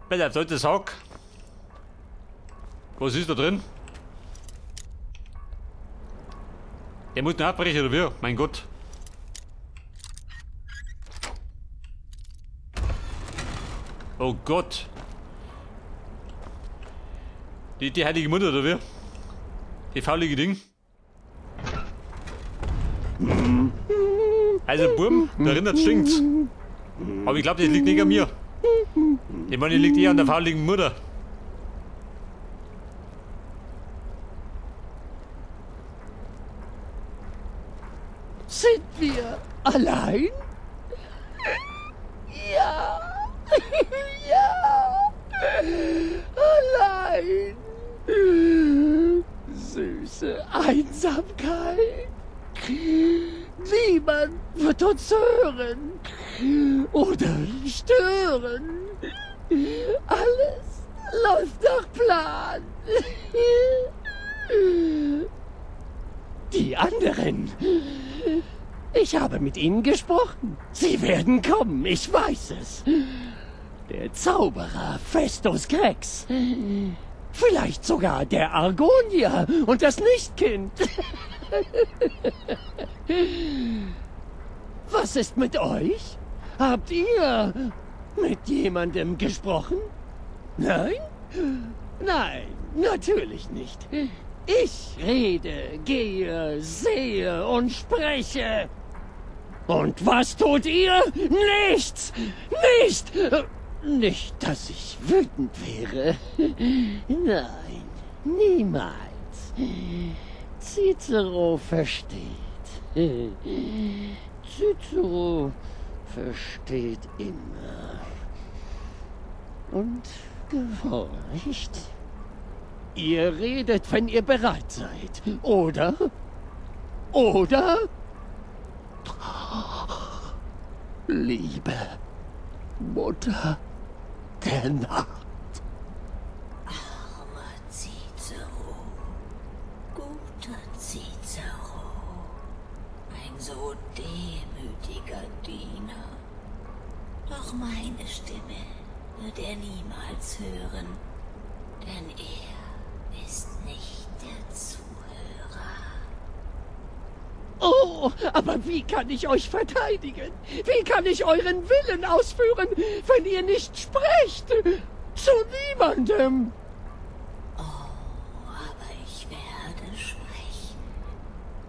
Pass auf, da ist der Sack. Was ist da drin? Der muss noch abbrechen, oder wie? Mein Gott. Oh Gott. Die heilige Mutter, oder wie? Die faulige Ding. Also Burm, da erinnert stinkt's. Aber ich glaub, das liegt nicht an mir. Ich meine, das liegt eher an der fauligen Mutter. Sind wir allein? Ja. Ja. Allein. Süße Einsamkeit. Niemand wird uns hören oder stören. Alles läuft nach Plan. Die anderen. Ich habe mit ihnen gesprochen. Sie werden kommen, ich weiß es. Der Zauberer Festus Krex. Vielleicht sogar der Argonier und das Lichtkind. Was ist mit euch? Habt ihr mit jemandem gesprochen? Nein? Nein, natürlich nicht. Ich rede, gehe, sehe und spreche. Und was tut ihr? Nichts! Nicht! Nicht, dass ich wütend wäre. Nein, niemals. Cicero versteht. Cicero versteht immer. Und gehorcht. Ihr redet, wenn ihr bereit seid, oder? Oder? Liebe Mutter der Nacht. Armer Cicero, guter Cicero, ein so demütiger Diener. Doch meine Stimme wird er niemals hören, denn er ist nicht der Zuhörer. Oh, aber wie kann ich euch verteidigen? Wie kann ich euren Willen ausführen, wenn ihr nicht sprecht? Zu niemandem! Oh, aber ich werde sprechen.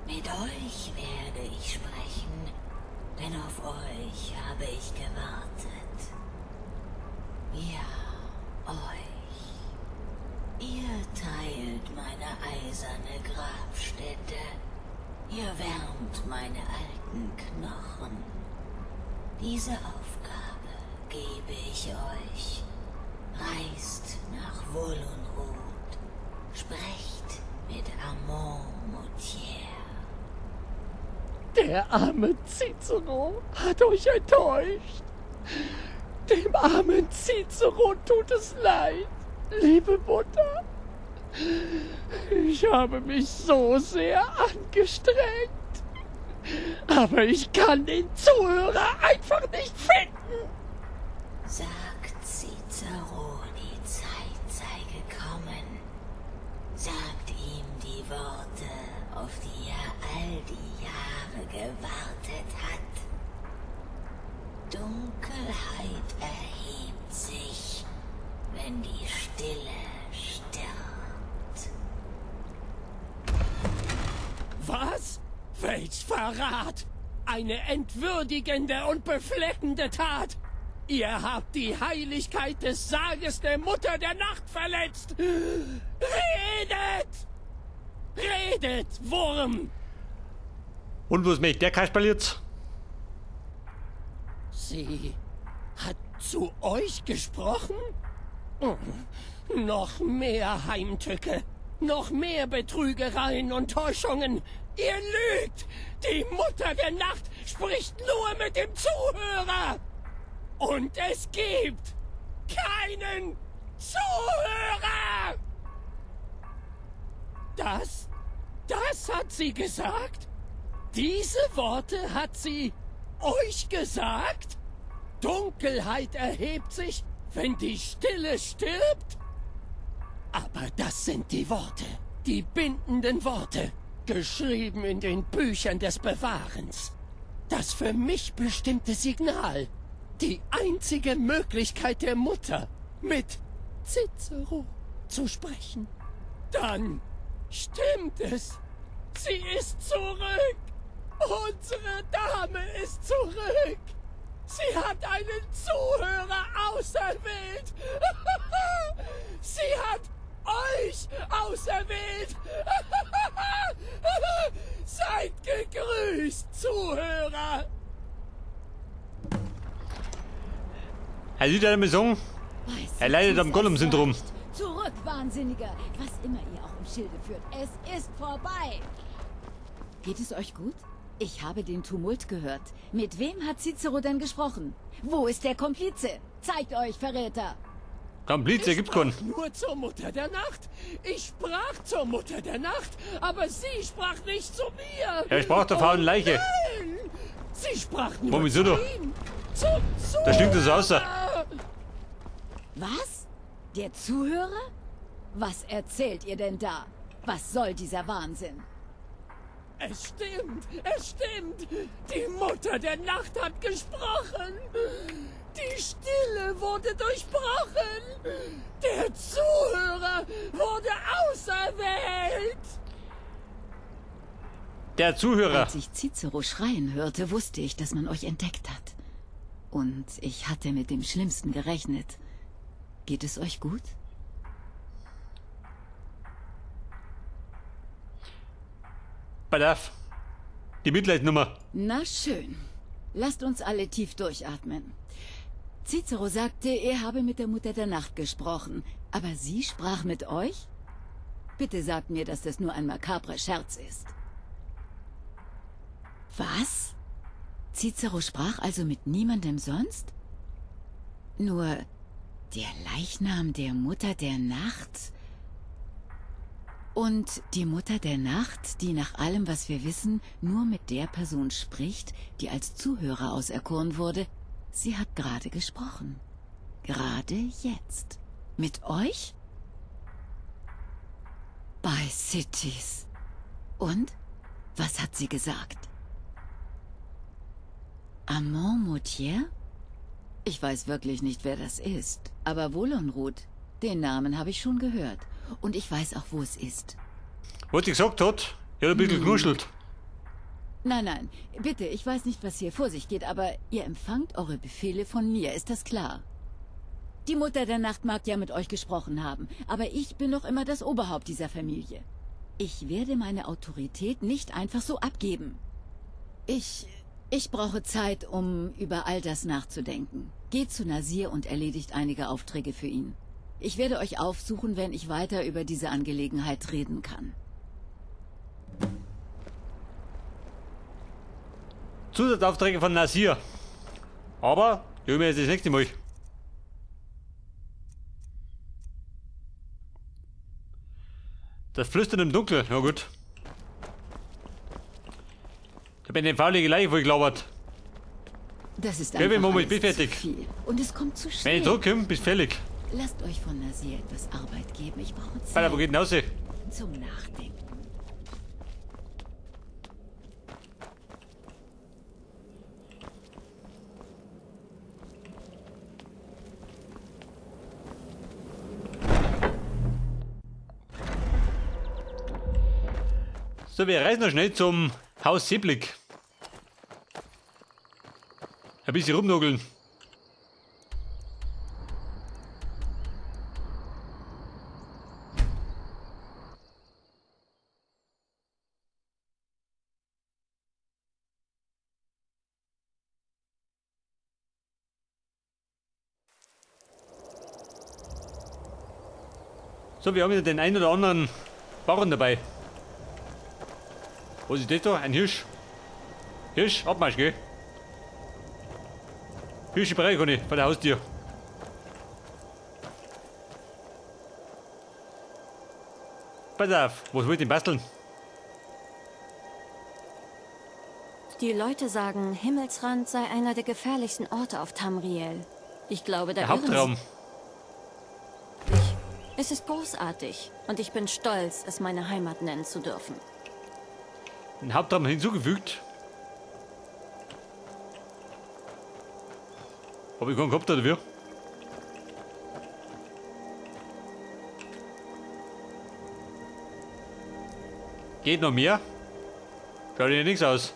Mit euch werde ich sprechen, denn auf euch habe ich gewartet. Ja, euch. Ihr teilt meine eiserne Grabstätte. Ihr wärmt meine alten Knochen. Diese Aufgabe gebe ich euch. Reist nach Volunruud. Sprecht mit Amaund Motierre. Der arme Cicero hat euch enttäuscht. Dem armen Cicero tut es leid, liebe Mutter. Ich habe mich so sehr angestrengt. Aber ich kann den Zuhörer einfach nicht finden. Sagt Cicero, die Zeit sei gekommen. Sagt ihm die Worte, auf die er all die Jahre gewartet hat. Dunkelheit erhebt sich, wenn die Stille stirbt. Was? Welch Verrat! Eine entwürdigende und befleckende Tat! Ihr habt die Heiligkeit des Sarges der Mutter der Nacht verletzt! Redet! Redet, Wurm! Und was möchte der Kasperl jetzt? Sie hat zu euch gesprochen? Oh, noch mehr Heimtücke, noch mehr Betrügereien und Täuschungen. Ihr lügt! Die Mutter der Nacht spricht nur mit dem Zuhörer! Und es gibt keinen Zuhörer! Das hat sie gesagt? Diese Worte hat sie euch gesagt? Dunkelheit erhebt sich, wenn die Stille stirbt? Aber das sind die Worte, die bindenden Worte, geschrieben in den Büchern des Bewahrens. Das für mich bestimmte Signal, die einzige Möglichkeit der Mutter, mit Cicero zu sprechen. Dann stimmt es. Sie ist zurück. Unsere Dame ist zurück. Sie hat einen Zuhörer auserwählt. Sie hat euch auserwählt. Seid gegrüßt, Zuhörer. Er sieht ja sagen, er leidet am Gollum-Syndrom. Zurück, Wahnsinniger! Was immer ihr auch im Schilde führt, es ist vorbei! Geht es euch gut? Ich habe den Tumult gehört. Mit wem hat Cicero denn gesprochen? Wo ist der Komplize? Zeigt euch, Verräter! Komplize gibt's keinen. Nur zur Mutter der Nacht. Ich sprach zur Mutter der Nacht, aber sie sprach nicht zu mir. Er sprach der faulen Leiche. Nein! Sie sprach nur Wo, zu ihm. Zum Zuhörer. Da stinkt es raus. Was? Der Zuhörer? Was erzählt ihr denn da? Was soll dieser Wahnsinn? Es stimmt, es stimmt. Die Mutter der Nacht hat gesprochen. Die Stille wurde durchbrochen. Der Zuhörer wurde auserwählt. Der Zuhörer. Als ich Cicero schreien hörte, wusste ich, dass man euch entdeckt hat. Und ich hatte mit dem Schlimmsten gerechnet. Geht es euch gut? Pass auf. Die Mitleidnummer. Na schön. Lasst uns alle tief durchatmen. Cicero sagte, er habe mit der Mutter der Nacht gesprochen. Aber sie sprach mit euch? Bitte sagt mir, dass das nur ein makabrer Scherz ist. Was? Cicero sprach also mit niemandem sonst? Nur der Leichnam der Mutter der Nacht? Und die Mutter der Nacht, die nach allem, was wir wissen, nur mit der Person spricht, die als Zuhörer auserkoren wurde, sie hat gerade gesprochen. Gerade jetzt. Mit euch? Bei Cities. Und? Was hat sie gesagt? Amon Motier? Ich weiß wirklich nicht, wer das ist. Aber Volonrud, den Namen habe ich schon gehört. Und ich weiß auch, wo es ist. Was sie gesagt hat, ich hab ein bisschen genuschelt. Nein, nein, bitte, ich weiß nicht, was hier vor sich geht, aber ihr empfangt eure Befehle von mir, ist das klar? Die Mutter der Nacht mag ja mit euch gesprochen haben, aber ich bin noch immer das Oberhaupt dieser Familie. Ich werde meine Autorität nicht einfach so abgeben. Ich brauche Zeit, um über all das nachzudenken. Geht zu Nasir und erledigt einige Aufträge für ihn. Ich werde euch aufsuchen, wenn ich weiter über diese Angelegenheit reden kann. Zusatzaufträge von Nasir. Aber, ich mir jetzt das nächste Mal. Das Flüstern im Dunkeln, na gut. Ich hab in den fauligen Leiche voll gelabert. Das ist einfach alles ich bin fertig. Zu viel. Und es kommt zu schnell. Wenn ich zurückkomme, bist du fällig. Lasst euch von Nasir etwas Arbeit geben. Ich brauche Zeit. Alter, wo geht denn raus? Zum Nachdenken. So, wir reisen noch schnell zum Haus Seeblick. Ein bisschen rumnogeln. So, wir haben wieder den einen oder anderen Bauern dabei. Was ist das da? Ein Hirsch. Hirsch, Abmarsch, gell? Hirsche brauche ich gar nicht, vor der Haustür. Pass auf, was wollt ihr denn basteln? Die Leute sagen, Himmelsrand sei einer der gefährlichsten Orte auf Tamriel. Ich glaube, da Der Hauptraum. Es ist großartig und ich bin stolz, es meine Heimat nennen zu dürfen. Den Hauptraum hinzugefügt. Hab ich keinen gehabt, oder wie? Geht noch mehr? Schaut hier nichts aus.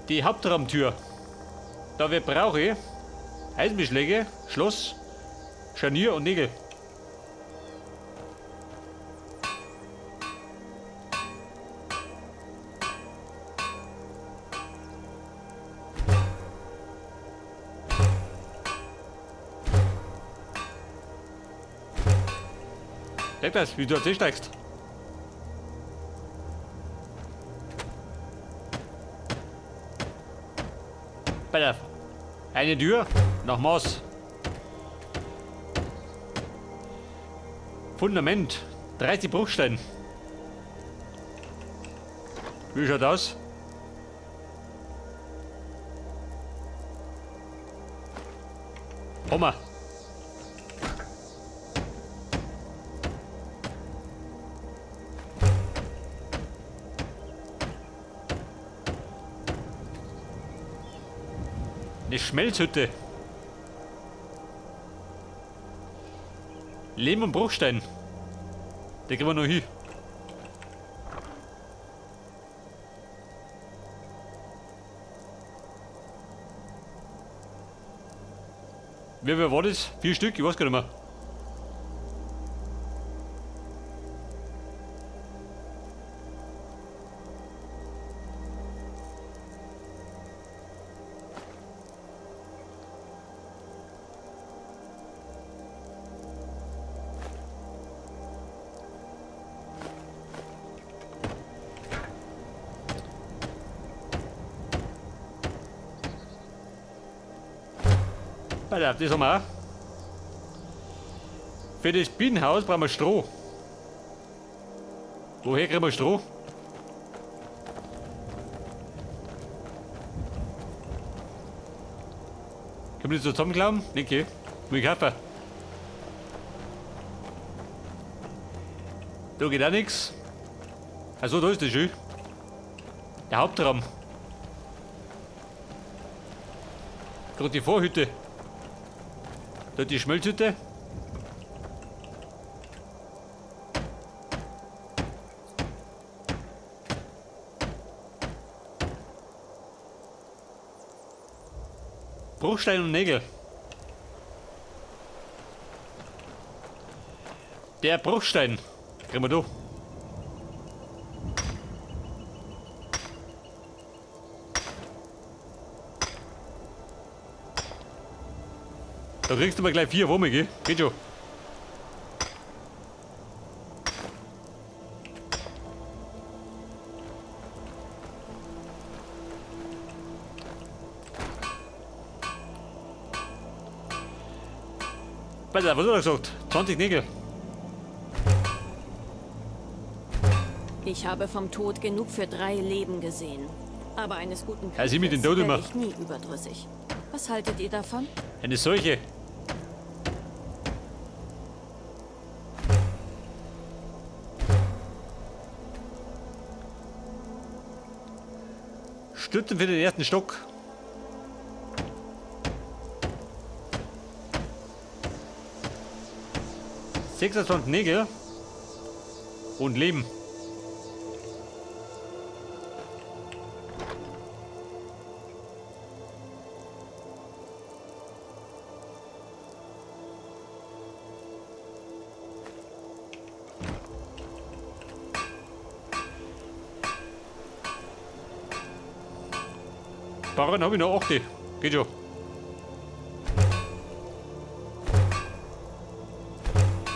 Die Hauptraumtür. Da wir brauche ich Eisenbeschläge, Schloss, Scharnier und Nägel. Sag das, wie du auf den steigst. Pass auf. Eine Tür nach Maß. Fundament. 30 Bruchstein. Wie schaut aus? Hammer. Eine Schmelzhütte. Lehm und Bruchstein. Den kriegen wir noch hin. Wie viel war das? 4 Stück? Ich weiß gar nicht mehr. Pass auf, das haben wir auch. Für das Bienenhaus brauchen wir Stroh. Woher kriegen wir Stroh? Können wir das so zusammenklauen? Nee, okay. Muss ich kaufen. Da geht auch nix. Achso, da ist das schön. Der Hauptraum. Gerade die Vorhütte. Da die Schmelzhütte. Bruchstein und Nägel. Der Bruchstein. Kriegen wir da. Da kriegst du mal gleich 4 Wumme, gell? Geht schon. Pass auf, was hat er gesagt? 20 Nägel. Ich habe vom Tod genug für 3 Leben gesehen. Aber eines guten Ja, sie mit den Kampfes Tod immer. werde ich nie überdrüssig. Was haltet ihr davon? Eine Seuche. Stützen für den ersten Stock. 26 Nägel und Leben. Barren hab ich noch 8. Geht schon.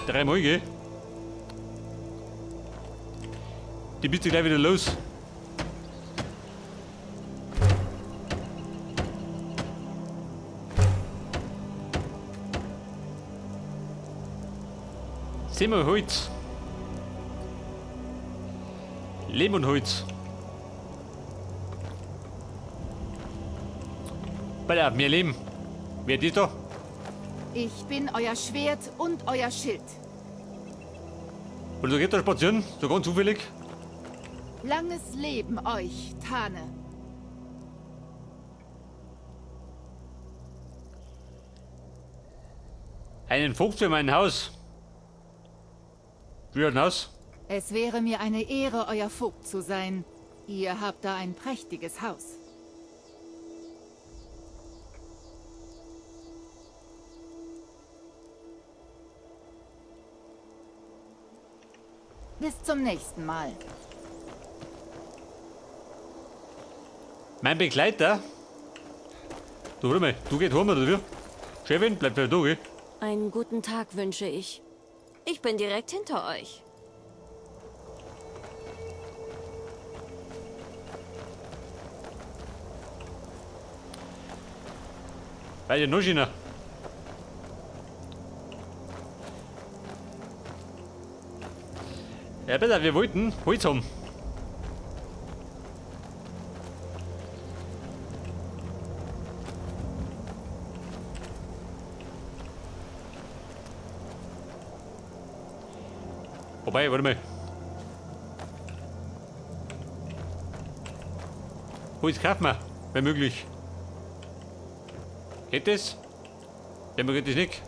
Dreimal, gell? Die bist du gleich wieder los. Sehen wir Holz. Lehm und Holz. Bei mehr Leben. Wer die da? Ich bin euer Schwert und euer Schild. Und so geht da spazieren, so ganz zufällig. Langes Leben euch, Tane. Einen Vogt für mein Haus. Wie ein Haus? Es wäre mir eine Ehre, euer Vogt zu sein. Ihr habt da ein prächtiges Haus. Bis zum nächsten Mal. Mein Begleiter? Du, warte mal, du gehst heim, oder wie? Chefin, bleib da, gell? Einen guten Tag wünsche ich. Ich bin direkt hinter euch. Weil ja noch schöner. Ja, besser, wir wollten Holz haben. Wobei, warte mal. Holz kaufen wir, wenn möglich. Geht das? Ja, mir geht das nicht.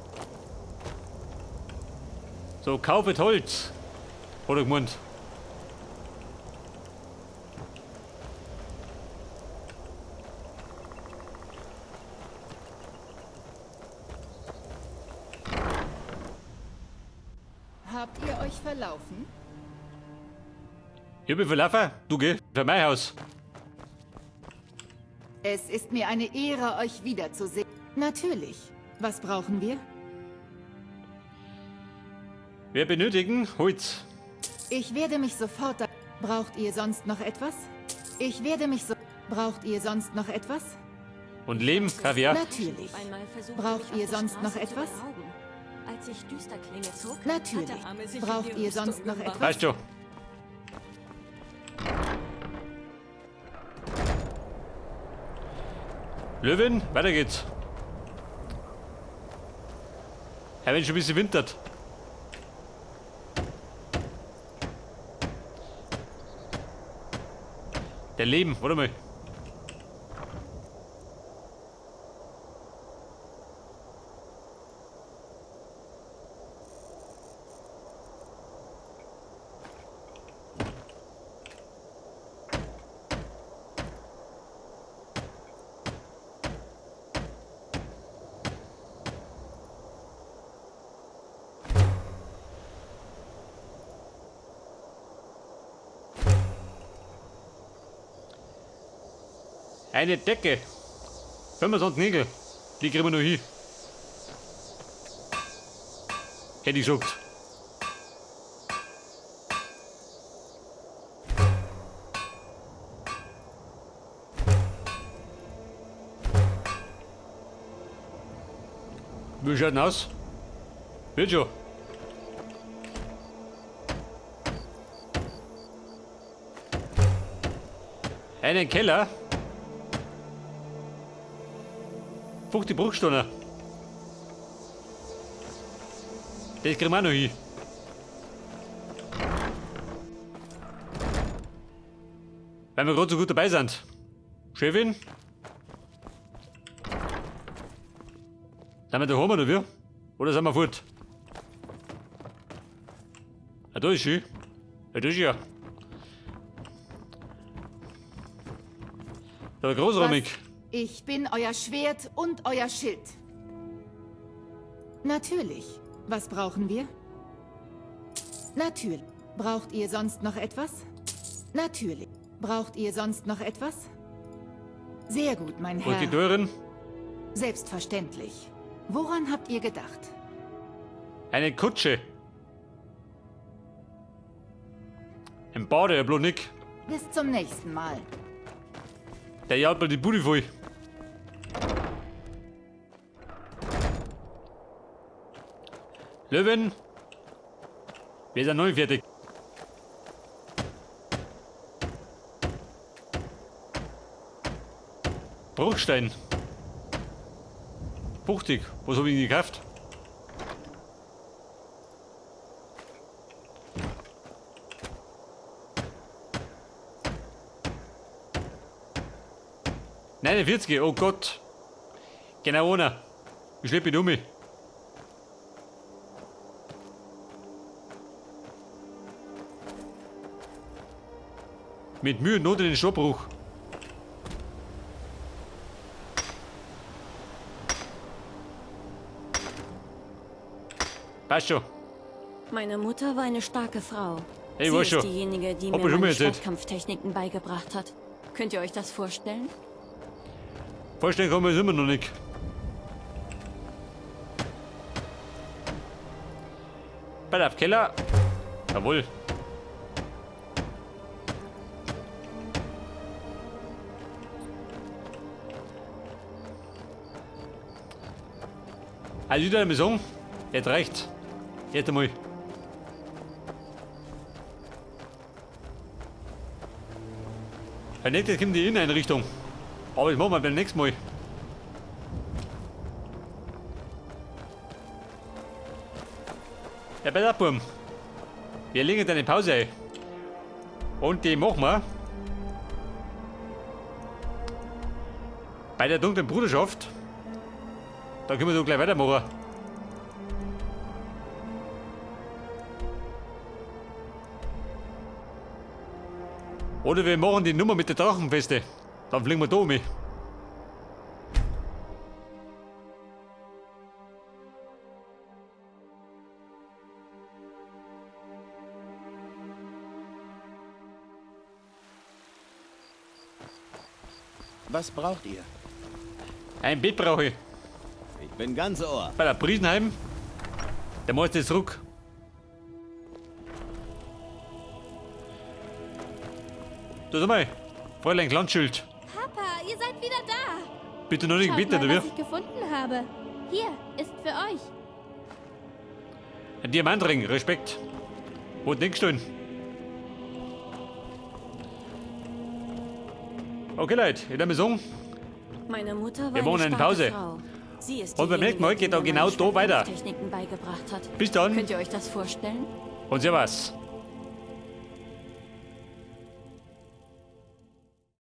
So, kaufet Holz. Hat er gemeint. Habt ihr euch verlaufen? Ich bin verlaufen. Du geh für mein Haus. Es ist mir eine Ehre, euch wiederzusehen. Natürlich. Was brauchen wir? Wir benötigen Holz. Ich werde mich sofort... Braucht ihr sonst noch etwas? Ich werde mich so... Braucht ihr sonst noch etwas? Und Lehm, Kaviar. Natürlich. Braucht ihr sonst noch etwas? Als ich Düsterklinge zog, Natürlich. hat der Arme sich in Braucht die ihr sonst Rüstung noch geworfen. etwas? Weißt du. Löwin, weiter geht's. Ja, wenn schon ein bisschen wintert. Der Leben, warte mal. Eine Decke. 25 Nägel. Die kriegen wir noch hin. Hätte ich gesagt. Wie schaut denn aus? Wird schon. Einen Keller. 50 Bruchstunden. Das kriegen wir auch noch hin. Weil wir gerade so gut dabei sind. Chefin? Sind wir daheim oder wie? Oder sind wir fort? Ah, da ist sie. Ja, das ist ja. Da großräumig. Was? Ich bin euer Schwert und euer Schild. Natürlich. Was brauchen wir? Natürlich. Braucht ihr sonst noch etwas? Natürlich. Braucht ihr sonst noch etwas? Sehr gut, mein Wo ist die Herr. Türen? Selbstverständlich. Woran habt ihr gedacht? Eine Kutsche. Ein Bade, bloß nicht. Bis zum nächsten Mal. Der jaut mir die Bude voll. Löwen, wir sind neu fertig. Bruchstein. 50. Was habe ich denn gekauft? 49, oh Gott. Genau einer. Ich schleppe ihn um mich. Mit Mühe und Not in den Stabruch. Passt schon. Meine Mutter war eine starke Frau. Hey, Sie weiß ist schon. diejenige, die Hab mir ich schon mal meine erzählt. Schwertkampftechniken beigebracht hat. Könnt ihr euch das vorstellen? Vorstellen kann man es immer noch nicht. Bei der Keller. Jawohl. Also, ich würde mal sagen, jetzt reicht's. Jetzt einmal. Herr Nett, jetzt kommt die Inneneinrichtung. Aber das machen wir beim nächsten Mal. Ja, bei der Burm. Wir legen jetzt eine Pause ein. Und die machen wir bei der dunklen Bruderschaft. Da können wir so gleich weitermachen. Oder wir machen die Nummer mit der Drachenfeste. Dann fliegen wir da um. Was braucht ihr? Ein Bett brauche ich. Ich bin ganz Ohr. Bei der Priesenheim. Der muss jetzt zurück. Da sag mal, Fräulein Glanzschild. Papa, ihr seid wieder da. Bitte noch nicht Schaut bitte, mal, oder was wie? ich gefunden habe. Hier, ist für euch. Ein Diamantring, Respekt. Wo denkst du denn? Okay, Leute, ich würde mal sagen, Meine Mutter war Wir machen eine eine starke Pause. Frau. Sie ist Und beim nächsten Mal diejenige, geht die auch mir genau meine da weiter. Schwertkampftechniken beigebracht hat. Bis dann. Könnt ihr euch das vorstellen? Und servus.